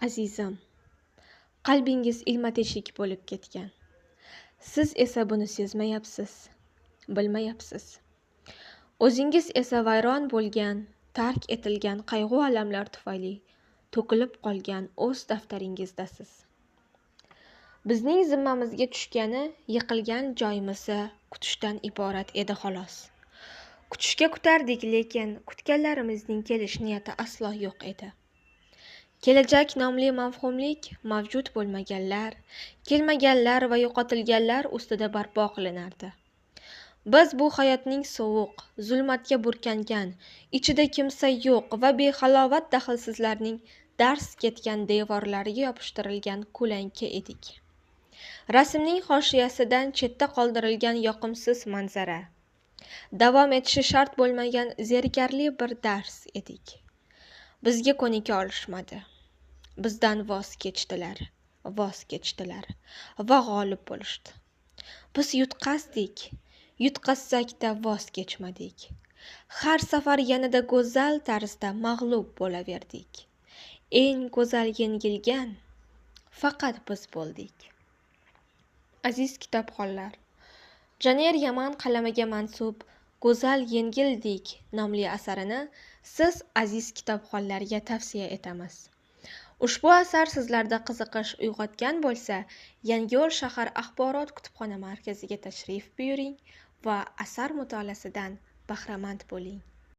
Azizim, qalbingiz ilma-teshik bo'lib ketgan. Siz esa buni sezmayapsiz, bilmayapsiz. O'zingiz esa vayron bo'lgan, tark etilgan qayg'u alamlar tufayli to'kilib qolgan o'z daftaringizdasiz. Bizning zimmamizga tushgani yiqilgan joyimizda kutishdan iborat edi xolos. Kutishga kutardik, lekin kutganlarimizning kelish niyati aslo yo'q edi. Kelajak nomli mavhumlik mavjud bo'lmaganlar, kelmaganlar va yo'qotilganlar ustida barpo qilinardi. Biz bu hayotning sovuq, zulmatga burkangan, ichida kimsa yo'q va behalovat daxlsizlarning dars ketgan devorlariga yopishtirilgan ko'lanka edik. Rasmning hoshiyasidan chetda qoldirilgan yoqimsiz manzara, davom etishi shart bo'lmagan zerikarli bir dars edik. Bizga ko'nika olishmadi. Bizdan voz kechdilar, voz kechdilar va g'olib bo'lishdi. Biz yutqazdik, yutqazsak-da voz kechmadik. Har safar yanada go'zal tarzda mag'lub bo'laverdik. Eng go'zal yengilgan faqat biz bo'ldik. Aziz kitobxonlar, Janer Yaman qalamiga mansub Go'zal yengildik nomli asarini siz aziz kitobxonlarga tavsiya etamiz. Ushbu asar sizlarda qiziqish uyg'otgan bo'lsa, Yangiyo'l shahar axborot kutubxona markaziga tashrif buyuring va asar mutolaasidan bahramand bo'ling.